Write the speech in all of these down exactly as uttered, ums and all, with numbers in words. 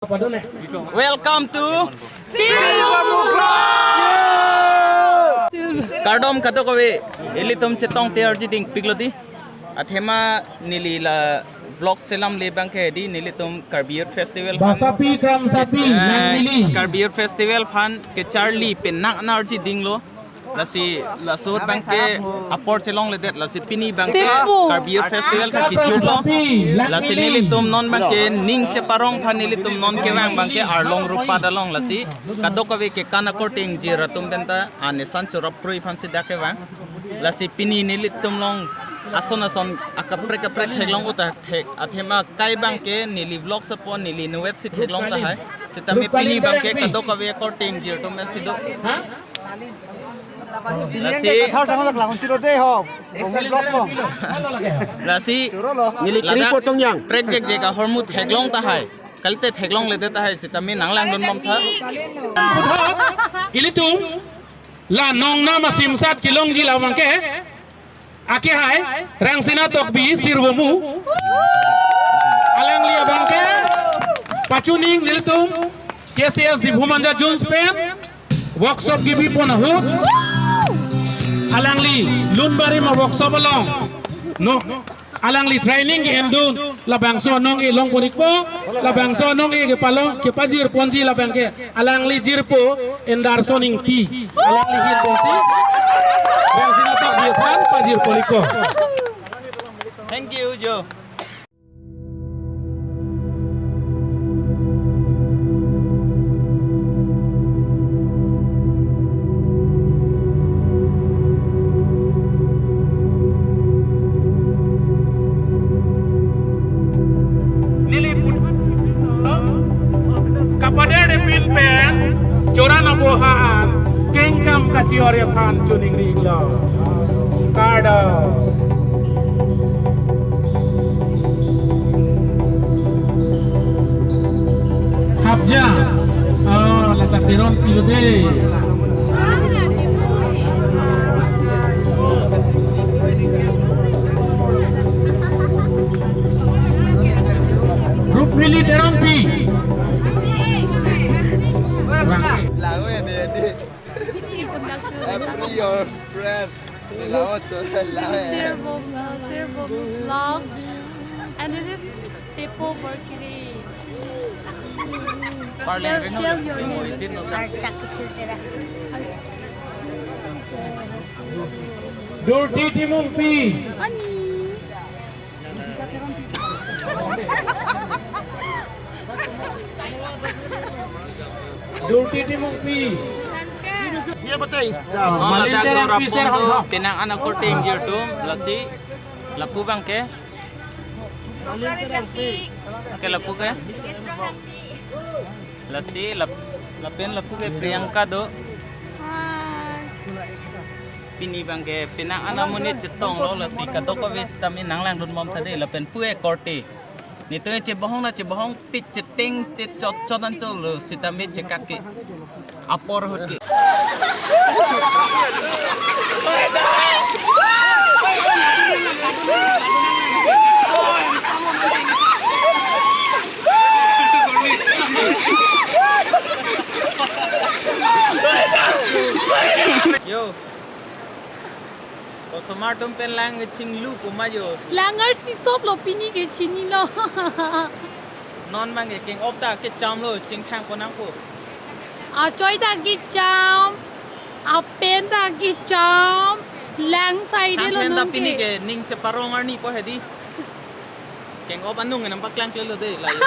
Welcome to Kardom kadokave, ilitum chetong te arji dingpiklo di. Athema neli la vlog selamle abangke di, nelitum Karbi Youth Festival aphan, Basapi Kramsapi, eh, Nangmili. Karbi Youth Festival aphan kecharli penang an arji dinglo. Lasi laso ahut abangke apor chelongledet, lasi pini abangke Tepo. Karbi Youth Festival ta kechoklo. Lasi nelitum non abangke ning cheparong aphan nelitum non kevang abangke Arlong Rupat along, lasi kadokave kekan akorte ingjir atum penta anesan chorap kroi aphansi dak kevang. Lasi pini nelitum along ason ason akaprek kaprek theklong uta thek, athema kai abangke neli vlog apot neli inutvet si theklong tahai. Sitame pini abangke kadokave akorte ingjir atum si do. Lasi kathar tanglo, langchiro de ho. Lasi neli ladak report tong yang. Prekjekjek ahormu theklong tahai. Kalite theklongle tahai, sitame nanglangdunbom tha. Ilitum la nongnam asimsat kelongji la abangke, akehai Rangsina Tokbi Sirvomu. Alangli abangke pachuning nelitum K C S Diphu Manja Jones pen workshop kebipon ahut, alangli Lunbarim a-workshop along, no, alangli training ke-endun, labangso anong-e longpon-ikpo, labangso anong-e kepalong kepajirponji labangke alangli jirpo Endarson Ingti, alangli ahin pensi Rangsina Tokbi aphan pajirpon-ikpo. Thank you, Jo. Neli put kapader de pin pen choran aboha an kengkam kachiori aphan choningri-iklo. Kardom. Habja. Oh, lata Teronpi lo de. Rupmili Teronpi. Lawe de, de. Happy your friend. Lawe, cho, lawe. Sirvo, uh, Sirvo Vlog. And this is Tepo Borkiri. Tell, tell your name. Archak Filtera. Durti Timungpi. Ani. Durti Timungpi. Siapa teh? Oh, Malin ladak Terang dorap Pi, sir, pon do, ham, ham. Penang an akorte ingjir atum, lasi lapu abangke. Malin Terang Pi. Ke lapu ke? Lasi lap-, lapen lapu ke Priyanka do. Hi. Pini abangke penang an amonit chetonglo, lasi kadokave sitame nanglangdunbom tha de, lapen pu akorte. Netum chebohong na chebohong pik cheteng te chot chot an cholo sitame chekak ke. Apor ahut ke. Yo. Customer atum pen lang chinglu pu ma jo. Lang arsi sop lo, pini ke chinilo. Non abangke keng-op ta kechamlo, chingthang konang pu. Achoi ta kecham, apen ta kecham, lang sai de lo. Than than ta non pini ke. Ke ning cheparong arni po hedi. Keng-op anung enam paklang klelo de layo.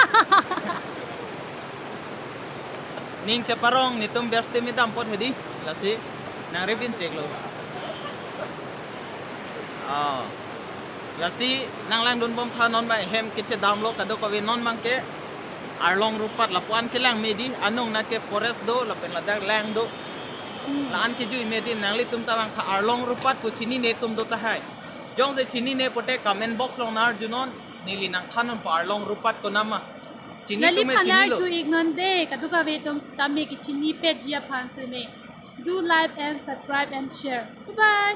Ning cheparong netum berste me dam pot hedi. Lasi nang rebin cheklo. Oh. Lasi nanglangdunbom tha non abang hem kechedamlo kadokave non abangke. Arlong Rupat lapu-an kelang medi, anung na ke forest do, lapen ladak lang do. La-an kejui medi, nanglitum ta vang tha Arlong Rupat pu chinine atum do tahai. Jongsi chinine pote comment box along nang-arjunon, neli nangthannon pu Arlong Rupat konama. Chinine atum me chinilo. Neli phan arju-iknon de, kadokave atum tame kechinipetji aphan seme. Do like and subscribe and share. Bye bye.